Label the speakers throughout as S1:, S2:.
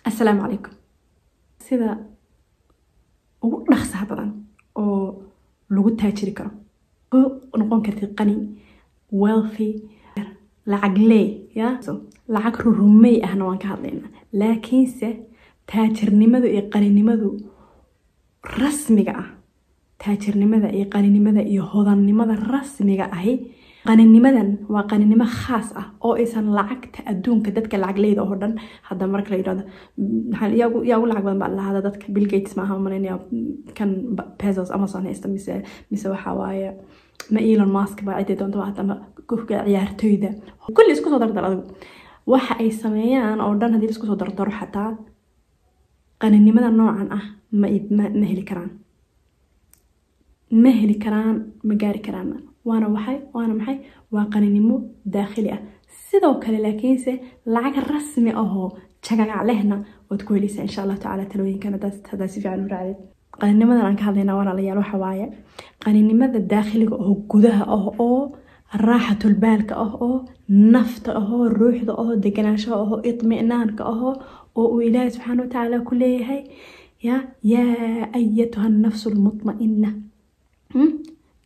S1: Assalaamu calaykum. Sida ugu dhaqsaha badan oo lagu taajiri karo, ku noqon kartid qani, wealthy, lacag leey ya, so lacag rurumey ahna waan ka hadlaynaa, laakiinse taajirnimadu iyo qaninimadu rasmiga ah, taajirnimada iyo qaninimada iyo hodannimada rasmiga ahi, qaninimadan waa qaninimo khaas ah oo aysan lacagta adduunka, dadka lacag leyda oo dhan hadda marka la yidhahdo yaa ugu lacag badan baa lahada dadka, Bill Gates maaha malaynaya, kan Bezos Amazon haysta, mise waxaa waaye ma Elon Musk baa, ciday doonto waa, ama qofka ciyaartoyda, kulli isku soo dardar adigu waxa ay sameeyaan oo dhan haddii isku soo dardaro, xataa qaninimada noocan ah ma heli karaan, ma heli karaan, ma gaari karaan. Waana waxay, waana maxay? Waa qaninimo daakhili ah sidoo kale, laakiinse lacag rasmi ahoo jagagac lehna waad ku helaysaa, insha Allahu tacala, talooyinkan haddaad si fiican u raacdid. Qaninimadan aan ka hadlaynaa, walaalayaal, waxa waaye qaninimada daakhiliga oo gudaha ah, oo raaxatul baalka ah, oo nafta ah, oo ruuxda ah, oo deganaanshaha ah, oo itmi'naanka ah, oo uu Ilaahay subxaana watacaala ku leeyahay: ya yaa ayatuha النفس المطمئنة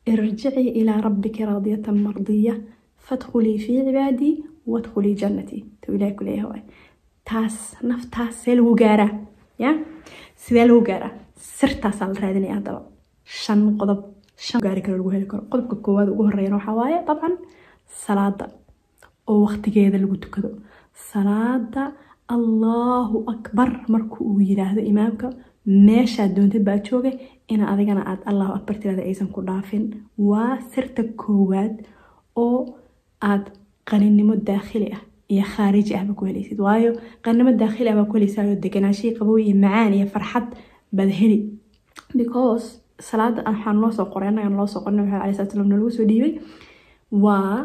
S1: ارجعي إلى ربك راضية مرضية فادخلي في عبادي وادخلي جنتي. Tu Ilaahay ku leeyahay waay taas. Naftaas see lagu gaaraa? Ya, sidee lagu gaaraa? Sirtaasaa la raadinaya. Haddaba shan qodob, shan gaari karo, lagu heli karo. Qodobka koowaad ugu horeeyana waxaa waaye dabcan salaada oo waqtigeeda lagu tukado. Salaada Allahu akbar marka uu yiraahdo imaamka, meeshaad doontid baa jooga, ina adigana aad Allahu akbar tirahda, aysan ku dhaafin. Waa sirta koowaad oo aad qaninimo daakhili ah iyo khaariji ahba ku helaysid, waayo qaninimo daakhili ah baa ku helaysaa, deganaashihii qabow iyo macaan iyo farxad baad heli, because salaada waxaan loo soo qoray, annagan loo soo qoray, Nabi Maxamed alayhi salatu salaam nalagu soo dhiibay, waa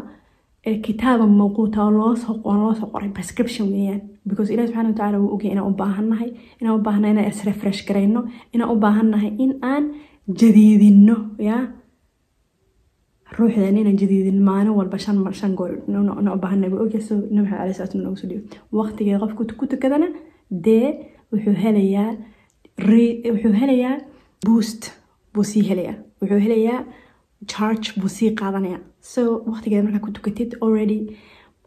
S1: kitaaba mawquuta oo loo soo qoray, prescription weeyaan, because Ilahi subxana watacaala wuu ogyahay inaan u baahannahay, inaan u baahannahay inaan is refresh garayno, inaan u baahannahay in aan jadiidinno ya ruuxdan, inaan jadiidin maalin walba shan mar, shan goor inaan u baahannahay buu ogyahay. So Nabi Maxamed alayhi salatu noogu soo dhiibay. Waqtigeeda qofku ku tukadana dee wuxuu helayaa boost buu sii helayaa, wuxuu helayaa charge buu sii qaadanaya. So waqtigeeda markaa ku tukatid, already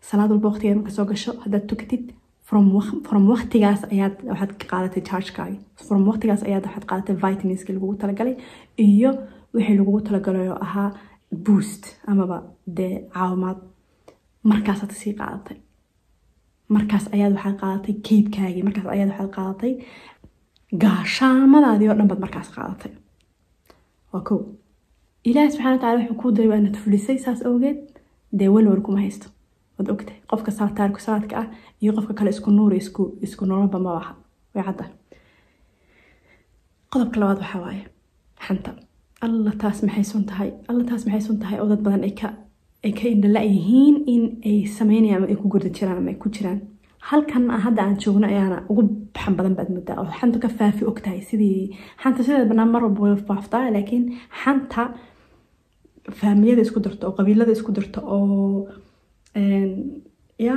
S1: salaad walba waqtigeeda marka soo gasho haddaad tukatid, from waqtigaas ayaad waxaad ka qaadatay chargekaagi, from waqtigaas ayaad waxaad qaadatay vitaminska lagugu talagalay iyo wixii lagugu talagalay oo ahaa boost amaba dee caawimaad. Markaasaad sii qaadatay, markaas ayaad waxaad qaadatay keydkaagii, markaas ayaad waxaad qaadatay gaashaamadaadii oo dhan baad markaas qaadatay. Waa kow. Ilaahi subxana watacala wuxuu kuu diray waa inaad fulisay, saas awgeed dee walwal kuma haysto, waad ogtahay. Qofka taariku salaadka ah iyo qofka kale isku nuur, isku nololba ma waxa, way cadda. Qodobka labaad waxaa waaye xanta. Alla, taas maxay sun tahay! Alla, taas maxay sun tahay, oo dad badan ay ka indhala yihiin in ay sameynayaan ama ay ku gurda jiraan ama ay ku jiraan. Halkan hadda aan joogno ayaana ugu xan badan baad moodaa oo xantu ka faafi og tahay. Sidii xanta sideeda banaan mar walba way faaftaa, laakiin xanta faamiliyada isku darto oo qabiilada isku darto oo ya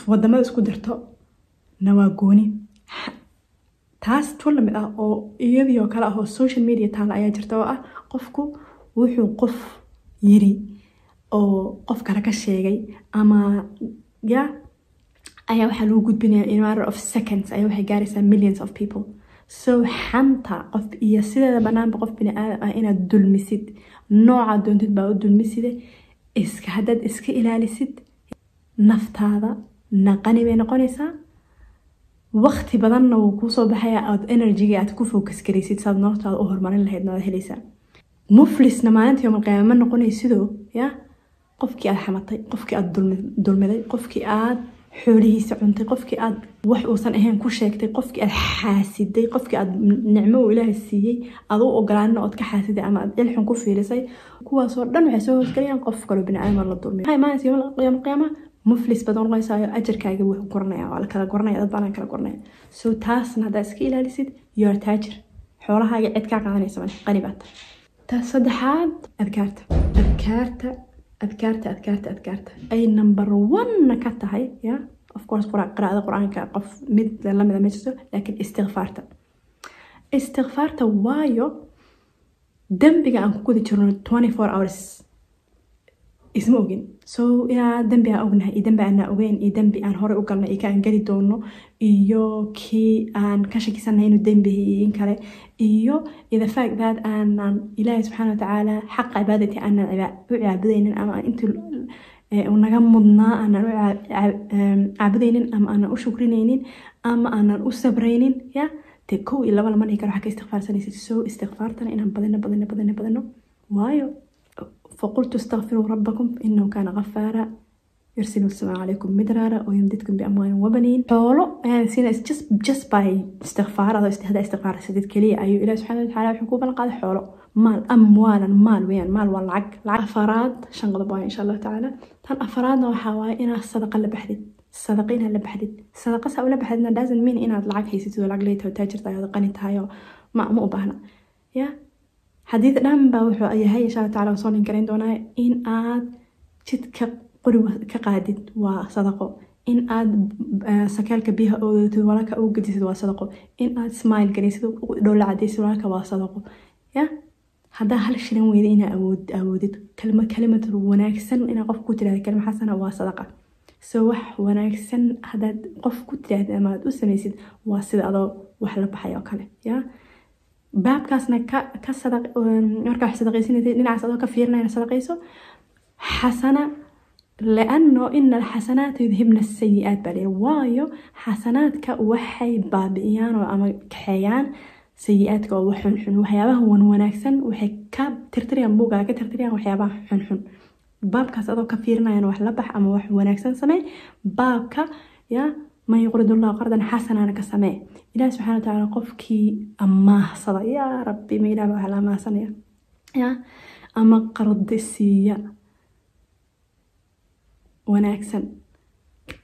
S1: wadamada isku darto na waa gooni. Taas tu lamid ah oo iyadii oo kale ah oo social media taala ayaa jirta, oo ah qofku wuxuu qof yiri oo qof kale ka sheegay ama ya ayaa waxaa lagu gudbinaya in matter of seconds ayaa waxay gaaraysaa millions of people. So xanta qof iyo sideeda banaanba qof bini aadam ah inaad dulmisid, noocaad doontid baa u dulmiside, iska haddaad iska ilaalisid, naftaada naqani bay noqonaysaa, waqti badanna wuu kuusoo baxayaa aad energyga aad ku focus garaysid saad noloshaada u horumarin lahayd waad helaysaa. Muflisna maalinta yowmal qiyaama ma noqonaysidoo ya qofkii aad xamatay, qofkii aad dulmiday, qofkii aad xoolihiisa cuntay, qofkii aad wax uusan ahayn ku sheegtay, qofkii aad xaasiday, qofkii aad nicmo uu Ilaahay siiyey aad u ogolaanin ood ka xaasiday ama aad ilxun ku fiirisay, kuwaasoo dhan waxay soo hoosgelayaan qof kaloo bini aadam la dulmiyo. Maxay imaanaysa yowmal qiyaama? Muflis baad noqonaysaa, ajarkaaga wuu guranaya, waa la kala guranaya, dad baana kala guranaya. So taasna haddaa iska ilaalisid, you're taajir, xoolahaaga cid kaa qaadanaysa male, qani baad tahay. Ta saddexaad, adkaarta, adkaarta, adkaarta, adkaarta, adkaarta ay number one ka tahay ya. Of course, qiraa'ada Qur-aanka qof mid lamida ma jirto, laakiin istikfaarta, waayo dembiga aan ku guda jirno 24 hours isma ogin. So inaa dembi aan ognahay iyo dembi aanaa ogeyn iyo dembi aan horey u galnay iyo ka aan geli doono iyo kii aan ka shakisanay inuu dembi iyo in kale iyo the fact that aanan Ilaahi subxaana watacaala xaqa cibaadati aanan u caabudaynin ama intii naga mudnaa aanan u caabudaynin ama aanan u shukrinaynin ama aanan u sabraynin. Ya dee, kow iyo laba lama dhihi karo waxaa ka istikfaarsanaysid. So istikfaartana inaan badino, badino, badino, badino, waayo فقلت استغفروا ربكم إنه كان غفارا يرسل السماء عليكم مدرارا ويمددكم بأموال وبنين. Xoolo ayaan siina just by istikfaar. Adoo haddaa istikfaar sidid keliya ayuu Ilaah subxaana watacaala wuxuu ku ballan qaaday xoolo, maal, amwaalan, maal weeyaan. Maal waa lacag. Lacag afaraad, shan qodob waaye, insha Allahu tacaala. Tan afaraadna waxaa waaye inaad sadaqa la baxdid, sadaqa inaad la baxdid. Sadaqa saa ula baxdidna doesn't mean inaad lacag haysatid oo lacag leedahay oo taajir tahay oo qani tahay oo ma u baahna. Ya xadiid dhan baa wuxuu yahay, insha Allah tacala soo link garayn doonaa, in aad jidka qori ka qaadid waa sadaqo, in aad sakeelka biyaha oodatid walaalka ugu gedisid waa sadaqo, in aad smile garaysid, dhoola cadaysid walaalka waa sadaqo. Ya haddaa hal shilin weyda inaa awoodid kalma kalimad wanaagsan inaa qof ku tirahda, kalima xasana waa sadaqa. So wax wanaagsan haddaad qof ku tirahdid ama aad u samaysid waa sida adoo wax la baxay oo kale. Ya baabkaasna ka sadaq markaa wax sadaqaysanaysid, dhinacaas adoo ka fiirinayna sadaqayso xasana, لأنه إن الحسنات يذهبن السيئات baa layidhi, waayo xasanaadka waxay baabi'iyaan oo ama kaxeeyaan sayi-aadka oo wax xunxun. Waxyaabaha wan wanaagsan waxay ka tirtirayaan buugaa, ka tirtirayaan waxyaabaha xunxun. Baabkaas adoo ka fiirinayana wax la bax ama wax wanaagsan samee. Baabka ya man yuqrid Allah qardan xasanana ka samee. Ilaah subxana watacaala qofkii amaahsada, yaa rabbi, ma Ilaah baa wax la amaahsanaya ya, ama qardi siiya wanaagsan,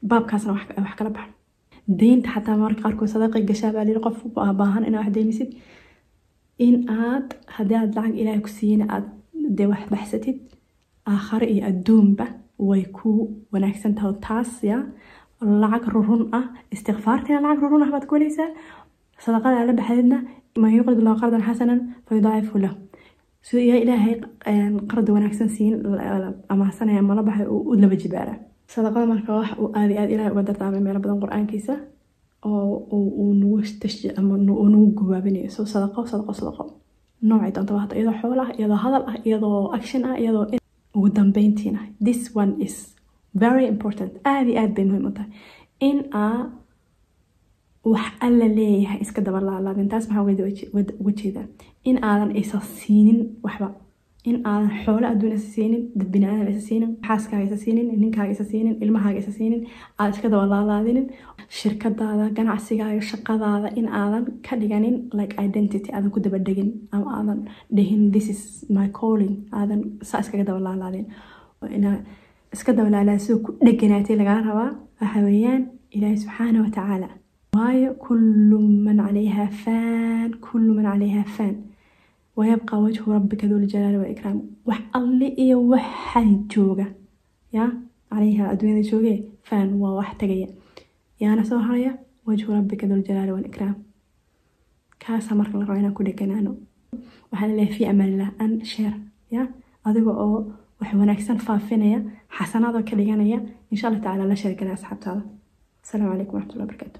S1: baabkaasna wax kala bax. Deynta xataa mararka qaarkood sadaqay gashaa baa layidhi. Qof baahan inaa wax deynisid, in aad haddii aad lacag Ilaahay ku siiyena aad dee wax baxsatid, aakhare iyo adduunba way ku wanaagsan tahay taas. Ya lacag rurun ah, istikfaartina lacag rurun ah baad ku helaysaa, sadaqada la baxdeedna man yuqrid Allahu qardan xasanan fayudaacifu lahu. Sida yaa Ilaahay qardi wanaagsan siin amaahsanaya ama la baxay u laba jibaara sadaqada. Marka wax uu aad iyo aad Ilaahay uga dardaarmay meelo badan Qur-aankiisa oo uu nagu tashjiic ama uu nagu gubaabinayo. So sadaqo, sadaqo, sadaqo, noocay doontaba hata, iyadoo xoolo ah, iyadoo hadal ah, iyadoo action ah, iyadoo ugu dambeyntiina, this one is very important, aad iyo aad bay muhiim u tahay, in aa wax Alla leeyahay iska daba laalaabin. Taas maxaa uga jeedaa? In aadan isa siinin waxba, in aadan xoolo adduun isa siinin, dad bini aadam isa siinin, xaaskaaga isa siinin, ninkaaga isa siinin, ilmahaaga isa siinin, aad iska daba laalaadinin shirkadaada, ganacsigaaga, shaqadaada, in aadan ka dhiganin like identity, aadan ku daba dhegin ama aadan dhihin "This is my calling", aadan saa iskaga daba laalaadin. Inaa iska daba laalaad sidoo ku dheganaatay lagaa rabaa waxa weeyaan Ilaahi subxaana wa tacaala, waayo kullu man calayha faan, kullu man calayha faan wayabqa wajhu rabbika dul jalaali walikraam. Wax alle iyo waxaa jooga ya calayha adduunyada joogee faan, waa wax tagaya. Yaana soo haraya? Wajhu rabbika dul jalaali walikraam. Kaasaa marka la rabo inaan ku dheganaano. Waxaan leeyahay fi amaanillah an share ya adiga oo wax wanaagsan faafinaya, xasanaadoo ka dhiganaya, insha Allah tacaala la share gala asxaabtaada. Asalaamu calaykum waraxmatullahi wabarakaatu.